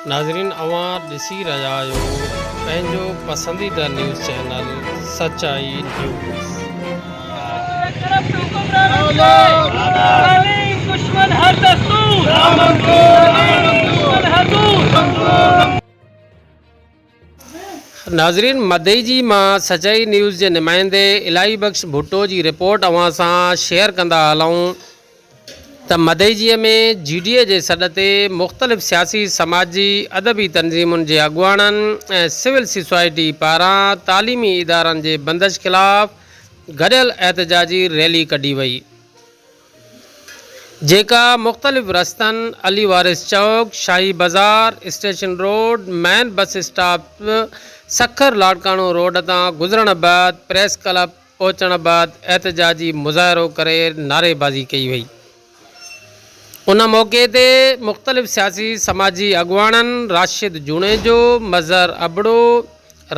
ناظرين اوهان ڏسي رهيا آهيو پنهنجو پسنديده نيوز چينل سچائي نيوز. ناظرين مدئجي مان سچائي نيوز جي نمائندي الاهي بخش ڀٽو جي رپورٽ اوهان سان شيئر ڪندا هلون ته مدئجي ۾ جي ڊي اي جي سڏ تي مختلف سياسي سماجي ادبي تنظيمن جي اڳواڻن ۽ سول سوسائٽي پاران تعليمي ادارن جي بندش خلاف گڏيل احتجاجي ريلي ڪڍي وئي جيڪا مختلف رستن علي وارث چوڪ، Shahi Bazaar, station road, main bus stop, Sukkur Larkana road تان گذرڻ بعد پريس ڪلب پهچڻ بعد احتجاجي مظاهرو ڪري نعريبازي ڪئي وئي. ان موقعي تي مختلف سياسي سماجي اڳواڻن راشد جوڻيجو، مظهر ابڙو،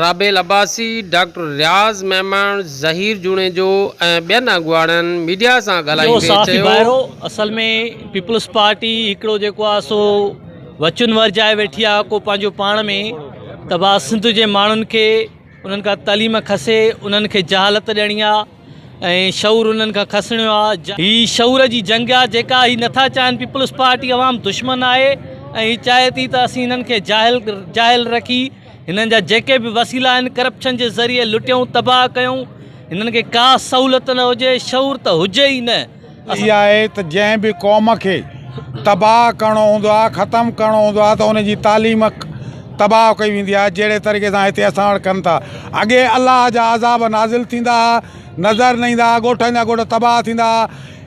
رابيل عباسي، ڊاڪٽر رياض ميمڻ، ظهير جوڻيجو ۽ ٻين اڳواڻن ميڊيا سان اهو ڳالهائيندي صحافي چيو. ڀائرو اصل ۾ پيپلز پارٽي هڪڙو جيڪو آ سو وچن ورجائي ويٺي آ ڪو پنهنجو پاڻ ۾ ته ڀا سنڌ جي ماڻهن کي انهن کان تعليم کسي انهن کي جهالت ڏيڻي آ ۽ شعور انهن کان کسڻيو آ هي شعور جي جنگ آ جيڪا هي نٿا چاهن پيپلز پارٽي عوام دشمن آهي ۽ هي چاهي ٿي ته اسين انهن کي جاهل جاهل رکي هنن جا جيڪي به وسيلا آهن ڪرپشن جي ذريعي لٽيون تباهه ڪيون هنن کي ڪا سهولت نه هجي شعور ته هجي ئي نه. اها آهي ته جنهن به قوم کي تباهه ڪرڻو هوندو آهي ختم ڪرڻو هوندو آهي ته ان جي تعليم تباهه ڪئي ويندي آهي جهڙي طريقي سان هتي اسان وٽ ڪن ٿا اڳي الله جا عذاب نازل ٿيندا هئا نظر نه ايندا هئا ڳوٺن جا ڳوٺ تباهه ٿيندا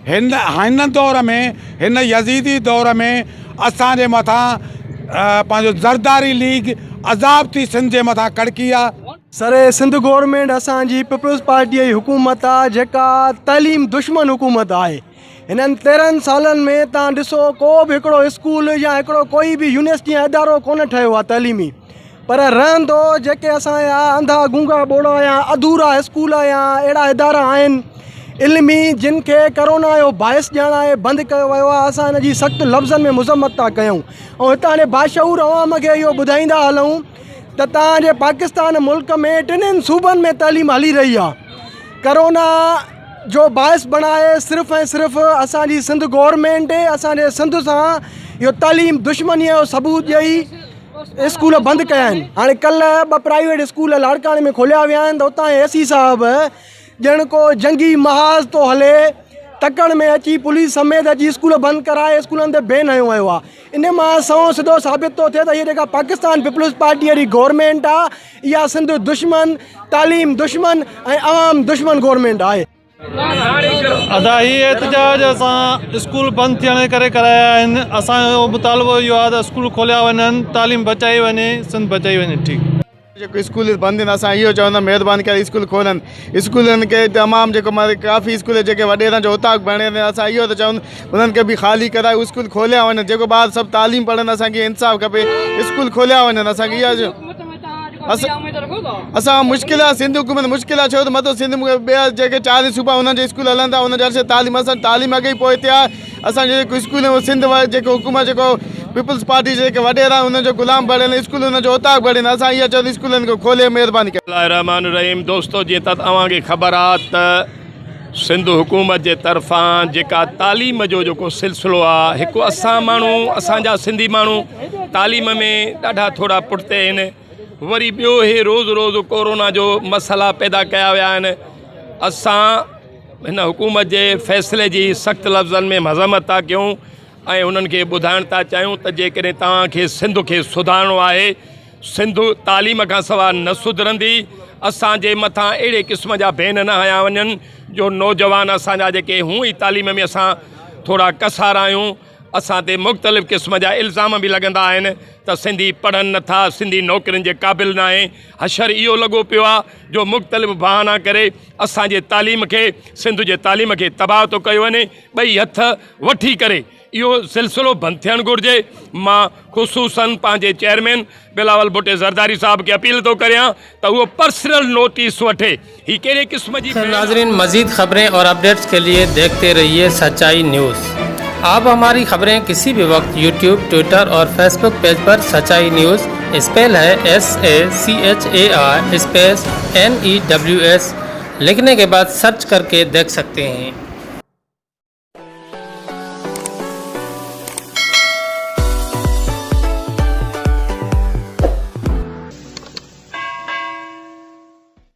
هئا هن هن دور ۾ هن يزيدي دور ۾ اسان جي مٿان پنهنجو زرداري ليگ عذاب ٿي سنڌ جي مٿان ڪڙڪي آ. سر هي سنڌ گورنمينٽ اسان جي پيپلز پارٽي جي حڪومت آ جيڪا تعليم دشمن حڪومت آهي هنن 13 سالن ۾ تان ڏسو ڪو به هڪڙو اسڪول يا هڪڙو ڪوئي به يونيورسٽي يا ادارو ڪونه ٺهيو آ تعليمي پر رهندو جيڪي اسان جا انڌا گونگا ٻوڙا يا اڌورا اسڪول يا اهڙا ادارا آهن علمي جن کي ڪرونا جو باعث ڄاڻائي بند ڪيو ويو آهي اسان ان جي سخت لفظن ۾ مذمت ٿا ڪيون ۽ هتان جي باشعور عوام کي اهو ٻڌائيندا هلون ته تان جي پاڪستان ملڪ ۾ ٽنهن صوبن ۾ تعليم هلي رهي آهي ڪرونا جو باعث بڻائي صرف ۽ صرف اسان جي سنڌ گورنمينٽ اسان جي سنڌ سان اهو تعليم دشمني جو ثبوت ڏئي اسڪول بند ڪيا آهن هاڻي ڪلهه ٻه پرائيويٽ اسڪول لاڙڪاڻي ۾ کوليا ويا آهن ته اتان اي سي صاحب ڄڻ ڪو جنگي محاذ ٿو هلي تڪڙ ۾ اچي پوليس سميت اچي اسڪول بند ڪرائي اسڪولن تي بين هنيو ويو آهي ان مان سنئون سڌو ثابت ٿو ٿئي ته هي جيڪا پاڪستان پيپلز پارٽي جي گورنمينٽ آهي اها سنڌ دشمن تعليم دشمن ۽ عوام دشمن گورنمينٽ آهي. ادا هي احتجاج اسان اسڪول بند ٿيڻ جي ڪري ڪرايا آهن اسان جو مطالبو اهو آهي ته اسڪول کوليا وڃن تعليم بچائي وڃي سنڌ بچائي وڃي ٺيڪ. جيڪو اسڪول بند آهن اسان اهو چوندم مهرباني ڪري اسڪول کولن اسڪولن کي تمام جيڪو ڪافي اسڪول جيڪي وڏيرن جو اوطاق بڻيل آهن اسان اهو ٿا چئون انهن کي به خالي ڪرائي اسڪول کوليا وڃن جيڪو ٻار سڀ تعليم پڙهن اسان کي انصاف کپي اسڪول کوليا وڃن اسان کي اها اسان مشڪل آ سنڌ حڪومت مشڪل آ ڇو ته متو سنڌ ۾ ٻيا جيڪي چار صوبا انهن جا اسڪول هلن ٿا انهن جا ارشد تعليم اسان تعليم اڳي ئي پوئتي آ اسان جي جيڪو اسڪول آهن سنڌ واري جيڪو حڪومت جيڪو پيپلز پارٽي جي جيڪي وڏيرا آهن انهن جو غلام بڻيل اسڪول انهن جو اوطاق بڻيل اسان اها چئون اسڪولن کي کولي مهرباني ڪري. بسم الله الرحمٰن الرحيم دوستو جيئن ته اوهان کي خبر آ ته سنڌ حڪومت جي طرفان جيڪا تعليم جو جيڪو سلسلو آ هڪ اسان ماڻهو اسان جا سنڌي ماڻهو تعليم ۾ ڏاڍا ٿورا پٺتي آهن وري ٻيو هي روز روز ڪورونا جو مسئلا پيدا ڪيا ويا آهن اسان هن حڪومت جي فيصلي جي سخت لفظن ۾ مذمت ٿا ڪيون ۽ انهن کي ٻڌائڻ ٿا چاهيون ته جيڪڏهن توهان کي سنڌ کي سڌارڻو آهي سنڌ تعليم کان سواء نه سڌرندي اسان جي مٿان اهڙي قسم جا بين نه هنيا وڃن جو نوجوان اسان جا جيڪي هون ئي تعليم ۾ اسان ٿورا ڪسار آهيون اسان تي مختلف قسم جا الزام به لڳندا آهن ته سنڌي پڙهن نٿا سنڌي نوڪرين جي قابل ناهي حشر اهو لڳو پيو آهي جو مختلف بهانا ڪري اسان جي تعليم کي سنڌ جي تعليم کي تباهه ٿو ڪيو وڃي ٻئي هٿ وٺي ڪري اهو سلسلو بند ٿيڻ گهرجي مان خصوصن پنهنجي چيئرمين بلاول ڀٽي زرداري صاحب کي اپيل ٿو ڪريان ته اهو پرسنل نوٽيس وٺي هي ڪهڙي قسم جي ناظرين مزيد خبرين اور اپڊيٽس کے لئي ديکهتي رهيي سچائي نيوز. आप हमारी खबरें किसी भी वक्त यूट्यूब, ट्विटर और फेसबुक पेज पर सच्चाई न्यूज़, स्पेल है S A C H A I space N E W S, लिखने के बाद सर्च करके देख सकते हैं।